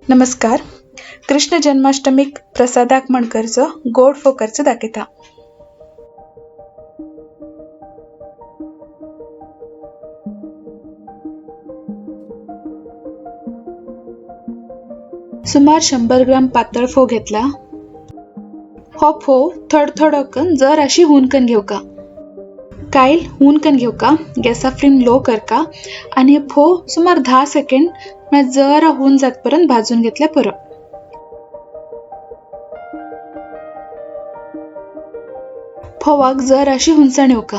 नमस्कार. कृष्ण जन्माष्टमीक प्रसादाक म्हण करचो गोड फोव करचो दाखयता. सुमार 100 ग्राम पातळ फोव घेतला. हो फोव थोडो थोडो कन जर अशी हुनकन घेवका, कायल हुनकन घेवका. गॅसा फ्लेम लो करका आनी फोव सुमार 10 सेकंड म्हळ्यार जरा हून जातपर्यंत भाजून घेतल्या पुरो. फोवाक जर अशी हुनसाण येवका.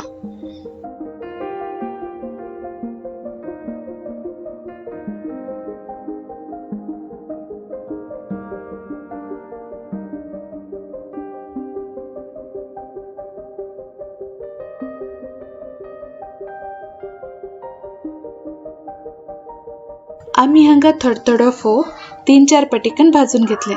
आमी हांगा थोडो थोडो फोव 3-4 पटिकन भाजून घेतले.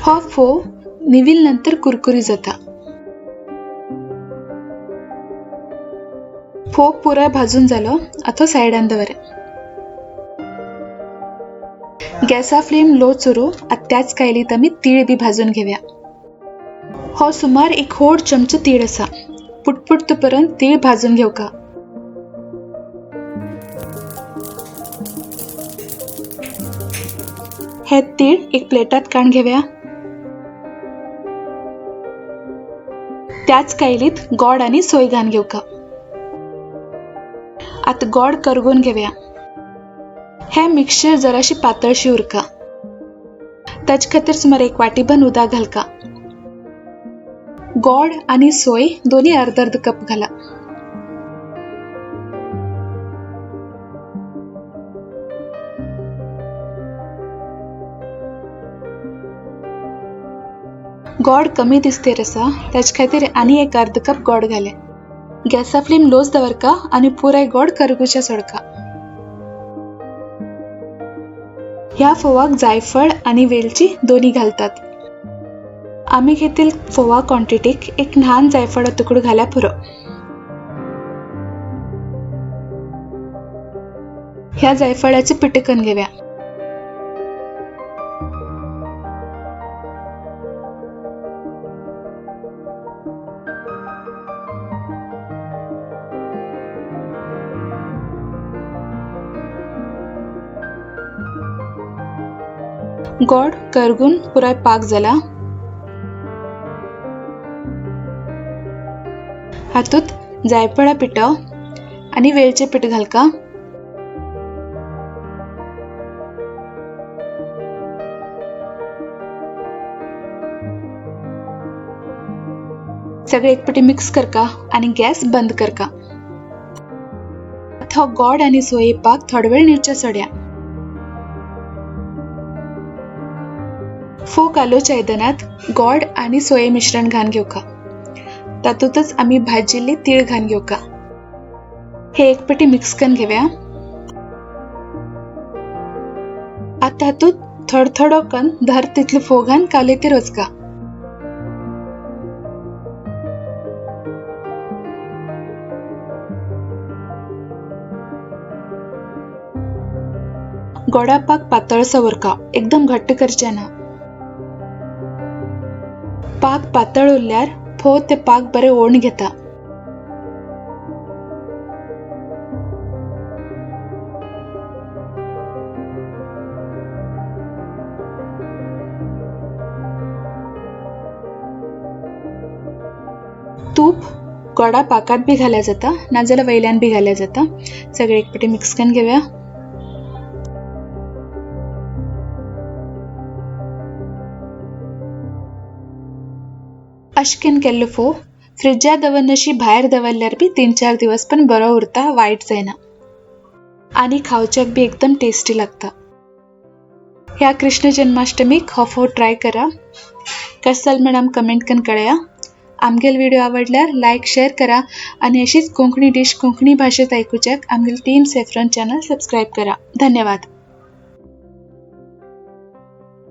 हो फोव निविल नंतर कुरकुरी जाता. फोव पुराय भाजून जालो, आतां सायडान दवर. गॅसा फ्लेम लो चुरू. आतां त्याच कायलीत आमी तीळ बी भाजून घेवया. हो सुमार 1.25 चमचो तीळ आसा. पुटपुटपर्यंत तीळ भाजून घेवका. हे तीळ एक प्लेटात काण घेवया. त्याच कायलीत गोड आनी सोय घालून घेवका. आतां गोड करगून घेवया. हे मिक्सचर जराशी पातळशी उरका. ताचे खातीर सुमार 1 वाटी भर उदक घालका. गोड आनी सोय दोन्ही अर्द अर्द कप घाला. गोड कमी दिसते रसा, त्याचे खातीर आनी 1 अर्द कप गोड घाले. गॅसा फ्लेम लोच दवरका आनी पुराय गोड करगुच्या सोडका. ह्या फोवाक जायफळ आनी वेलची दोन्ही घालतात. आमी घेतील फोवा क्वांटिटीक 1 ल्हान जायफळा तुकडो घाल्या पुरो. ह्या जायफळाचे पिठे करून घेवया. गोड करगून पुराय पाक जाला. हातूंत जायफळा पिठो आनी वेलचे पीठ घालका. सगळे एक पटी मिक्स करका आनी गॅस बंद करका. आतां हो गोड आनी सोये पाक थोडो वेळ निवच्या सोड्या. फोव कालोवच्या आयदनांत गोड आनी सोये मिश्रण घालून घेवका. तातूंतच आमी भाजिल्ली तीळ घालून घेवका. हे एक पटी मिक्स करून घेवया. आतां तातूंत थोडो थोडो कन धर तितलो फोव घालून कालयतीर वचका. गोडा पाक पातळसो उरका, एकदम घट्ट करचे ना. पाक पातळ उरल्यार फोव ते पाक बरे ओण घेता. तूप गोडा पाकात बी घाल्या जाता, नाजाल्यार वयल्यान बी घाल्या जाता. सगळे एक पटी मिक्स करून घेवया. अशकेन केल्लो फोव फ्रिजा दवरनशी भायर दवरल्यार बी 3-4 दिवस पण बरो उरता, वायट जायना आनी खावच्याक बी एकदम टेस्टी लागता. ह्या कृष्ण जन्माष्टमीक हो फोव ट्राय करा. कशें जालें म्हण आमकां कमेंट करून कळया. आमगेल व्हिडिओ आवडल्यार लायक शेअर करा आनी अशीच कोंकणी डिश कोंकणी भाशेंत आयकुच्याक आमगेल टीम सेफ्रॉन चॅनल सबस्क्रायब करा. धन्यवाद.